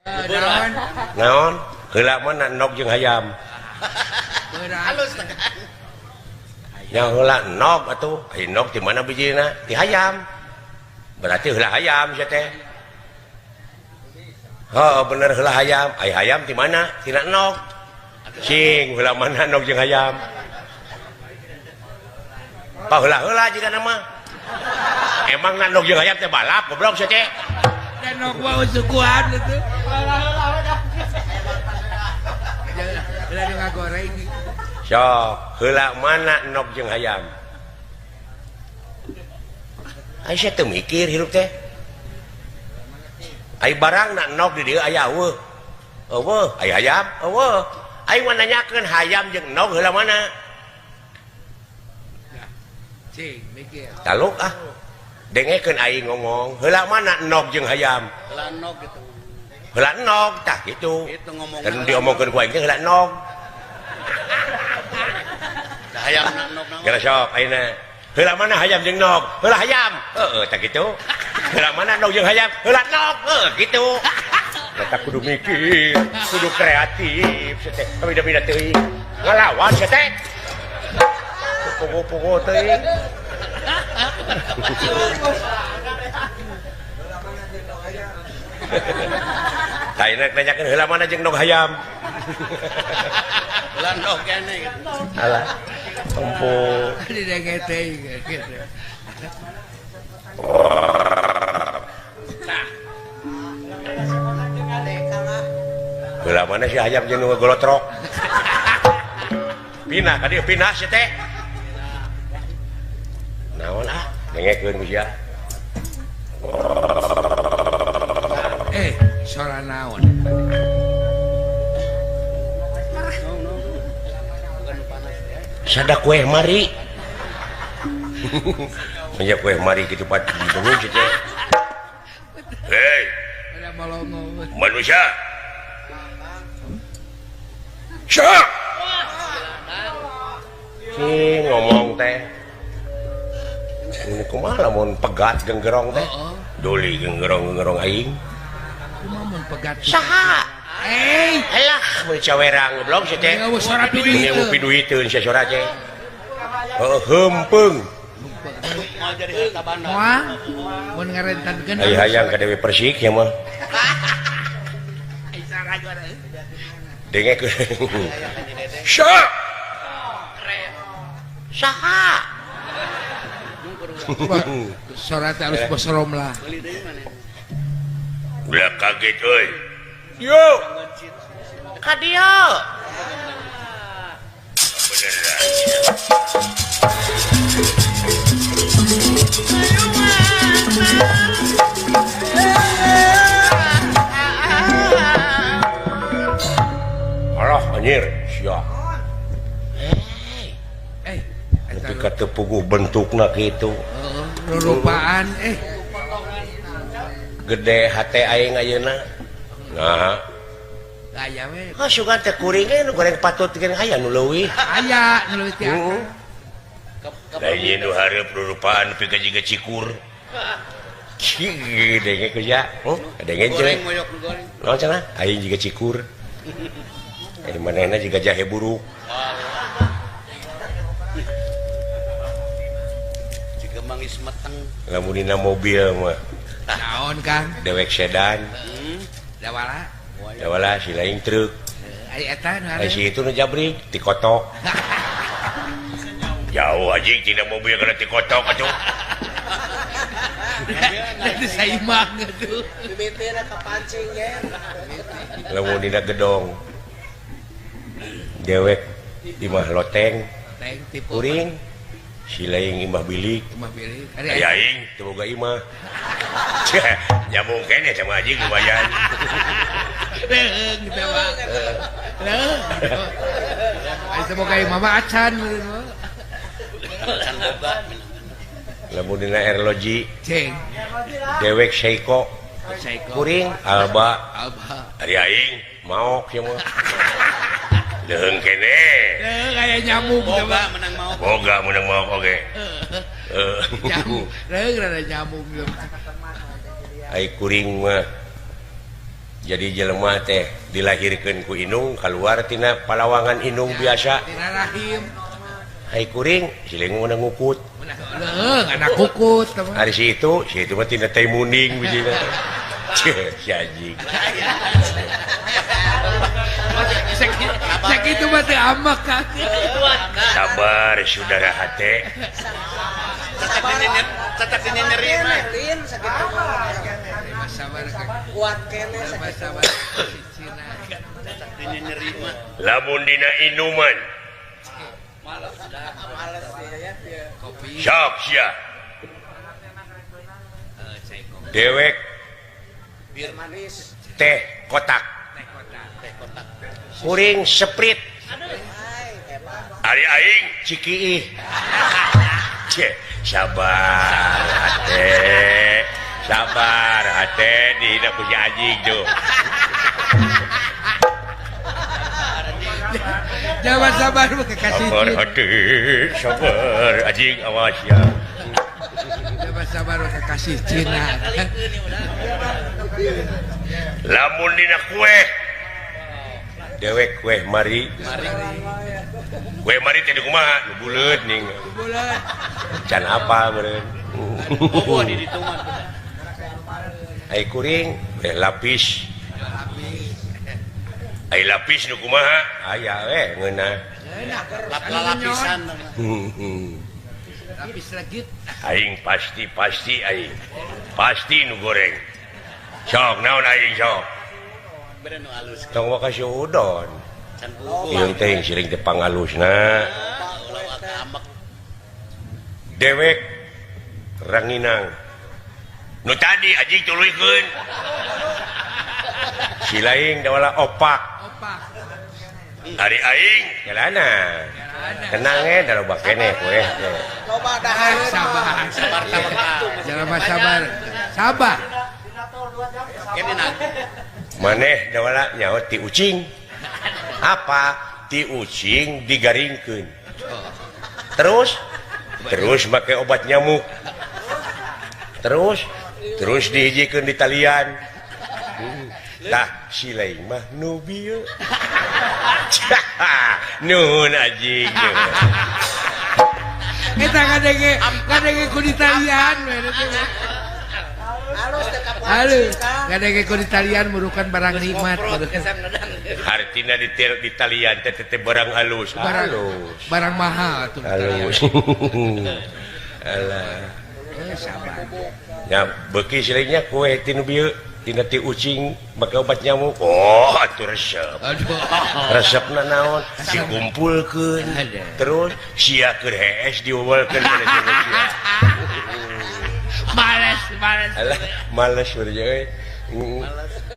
Naon? Heula mana endog jeung hayam? Halus kan. Yang heula endog atuh, ai endog di mana bijina? Di hayam. Berarti heula hayam sia teh. Heuh, bener heula hayam. Ai hayam di mana? Tina endog. Cing, heula mana endog jeung hayam? Paheula-heula jigana mah. Emang endog jeung hayam teh balap goblok sia teh. Endog mah sukuan itu. Heula nu ngagoreng. Sok, heula mana endog jeung hayam? Ai sia teu mikir hirup teh. Ai barangna endog di dieu aya eueuh. Eueuh, ai hayam eueuh. Ai mah nanyakeun hayam jeung endog heula mana? Cing, mikir. Taluk ah. Dengekeun aing ngomong, heula mana endog jeung hayam? Heula endog gitu. Heula endog tah kitu. Itu ngomong. Dan diomongkeun ku aing teh heula endog. Dah hayam endog naon? Geura sok ayeuna. Heula mana hayam jeung endog? Heula hayam. Heeh, tah kitu. Heula mana endog jeung hayam? Heula endog. Heuh, kitu. Eta kudu mikir, kudu kreatif sia teh. Beda-beda teuing. Ngalawan sia teh. Pugu-pugu teuing. Tah nanyakeun heula mana jeung endog hayam. Heula endog keneh gitu. Alah. Tempo. Didenge teuing gitu. Tah. Heula mana si hayam jeung nu ngagolotrok? Pindah ka dieu pindah sia teh. Naon ah, dengekeun ku sia. Sora naon? Sada kue mari. Banyak kue mari kitu pat bingung sia teh. Hei. Manusia. Syah. Cing ngomong teh. Ini kumaha lamun pegat genggerong teh? Doli genggerong-genggerong aing. Kumaha mun pegat? Saha? Eh, alah mun cawerang goblok sia teh. Eueuh sora piduiteun. Piduiteun sia sora teh. Heuh, heumpeng. Moal jadi harta banda. Moal mun ngarentankeun. Ai hayang ka Dewi Persik ya mah. Dengekeun. Syah. Saha? Sora teh alus bosorom lah. Ulah kaget euy. Yo. Ka dieu. Bener. Alah anjir, sia. Tapi kata puguh bentukna kitu. Rupaan gede hate aing ayeuna. Nah. Aya we. Ah sugan teh kuring ge nu goreng patut jeung aya nu leuwih. Aya nu leuwih teh. Lain nu hareup rurupaan nepi ka jiga cikur. Denge ku ya. Denge goreng moyok nu goreng. Naon cenah? Aing jiga cikur. Eh manehna jiga jahe buruk. Jiga mangis meteng. Lamun dina mobil mah. Naon Kang? Dewek sedan. Dawala. Dawala si lain truk. Ai eta nu Ai si itu nu jabrik tikotok. Jauh anjing tina mobil kana tikotok atuh. Nanti saimang atuh. Bibitna kapancing ge. Lamun dina gedong. Dewek imah loteng. Kuring si lain imah bilik. Imah bilik. Ari aing teu boga imah. Nyambung keneh sama anjing lumayan. Leung teh mah. Leung. Ai teu boga imah mah acan. Acan boga. Lamun dina erloji cing. Dewek Seiko. Kuring Alba. Alba. Ari aing maok ieu mah. Leung keneh. Leung aya nyamuk boga menang maok. Boga menang maok oge. Heeh. Nyamuk. Leung rada nyamuk. Ai kuring mah Jadi jelema teh dilahirkeun ku indung kaluar tina palawangan indung biasa. Tina rahim. Ai kuring siling meunang ngukut. Leuh, anak kukut. Ari si itu mah tina teh muning bijina. Ceuh, si anjing. Sakitu mah teu amak Kang. Sabar saudara hate. Cacat ini nyeri mah. Sabar kuat kene sabar. Cacat ini nyeri mah. Lamun dina inuman. Males ya. Kopi. Sok sia. Dewek bir manis. Teh kotak. Kuring seprit. Ari aing cikiih. Ceh, sabar hate. Sabar hate dihina ku si anjing tuh. Jangan sabar kekasih. Sabar hate, sabar anjing awas ya. Jangan sabar kekasih Cina. Lamun dina kue dewek kue mari. Kue mari teh kumaha nu buleut ning. Can apa meureun. Oh di ditu mah. Ai kuring kue lapis. Ai lapis nu kumaha? Aya we ngeunah. Lap-lapisan. Lapis legit. Aing pasti aing. Pasti nu goreng. Sok naon aing sok. Bere nu alus. Tong waka si udon. Can buku. Ieu teh siring teh pangalusna. Dewek ranginang. Nu tadi anjing tuluykeun. Si laing dawala opak. Ari aing jalana. Tenang eh da loba keneh kowe. Loba dahareun. Sabar, sabar sabar. Sabar. Sabar. Maneh dawala nyaho ti ucing. Apa? Ti ucing digaringkeun. Terus make obat nyamuk. Terus dihijikeun di talian. Tah si lain mah nu bieu. Nuhun anjing. Eta kadenge ku di talian we. Halus, kadenge ku di talian merupakan barang nikmat. Hartina di talian teh teh barang halus. Halus. Barang mahal tuh. Halus. Alah. Sabar. Ya beuki silingnya kue tinu bieu. Tina ti ucing make obat nyamuk. Oh, atuh resep. Resepna naon? Dikumpulkeun. Terus sia keur hees diuwelkeun kana sia. Males. Alah, males euy. Males.